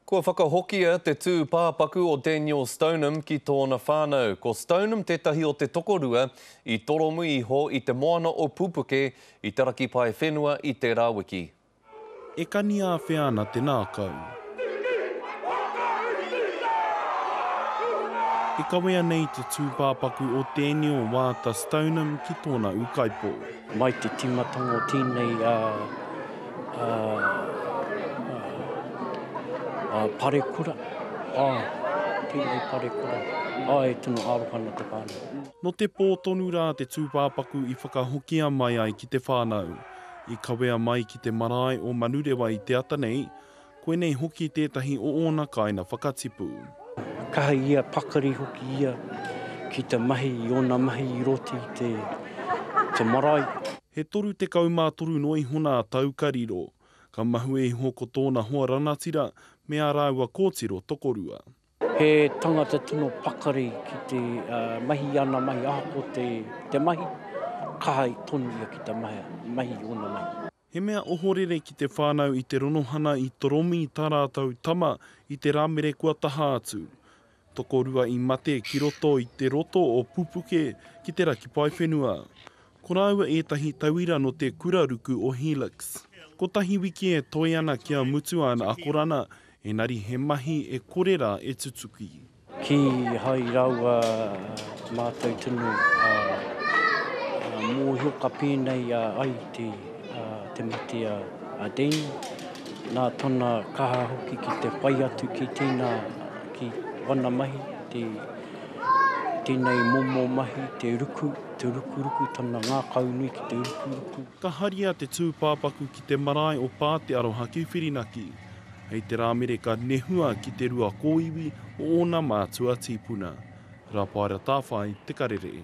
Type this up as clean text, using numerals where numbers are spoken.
Kua whakahokia te tūpāpaku o Daniel Stoneham ki tōna whānau. Ko Stoneham tētahi o te tokorua i toromi iho i te moana o Pupuke i te raki pae whenua i tērā wiki. E kaniāwhea ana te nākau. E kawea nei te tūpāpaku o Daniel Waata Stoneham ki tōna ūkaipō. Mai te tīmatanga o tēnei parekura, tēnei parekura, e tino aroha ana te whānau. Nō te pō tonu rā te tūpāpaku i whakahokia mai ai ki te whānau. I kawea mai ki te marae o Manurewa i te ata nei, Koinei hoki tētahi o ōna kāinga whakatipu. Kaha ia, pakari hoki ia ki te mahi i ōna mahi i roto i te, te marae. He 33 noa iho nā tau ka riro. Ka mahue iho ko tōna hoa ranatira me ā rāua kōtiro tokorua. He tangata tino pakari ki te mahi i ana mahi ahakoa te mahi, kaha tonu ia ki te mahi i ōna mahi. He mea ohorere ki te whānau i te ronohana i toromi tā rātou tama i te Rāmere kua taha atu. Tokorua i mate ki roto i te roto o Pupuke ki te raki paewhenua. Ko rāua ētahi tauira nō te kura ruku o Helix. Kotahi wiki e toe ana kia mutu āna akorana, enari he mahi e kore rā e tutuki. Kīhai rawa mātou tino mōhio ka pēnei ai te mate a Dean. Nā tana kaha hoki ki te whai atu ki tēnā, ki wana mahi, tēnei momo mahi, te ruku, te rukuruku, tana ngākaunui ki te rukuruku. Ka haria te tūpāpaku ki te marae o Pā Te Aroha ki Whirinaki. Hei te Rāmere ka nehua ki te rua kōiwi o ōna mātua tīpuna. Rapaera Tāwhai, Te Karere.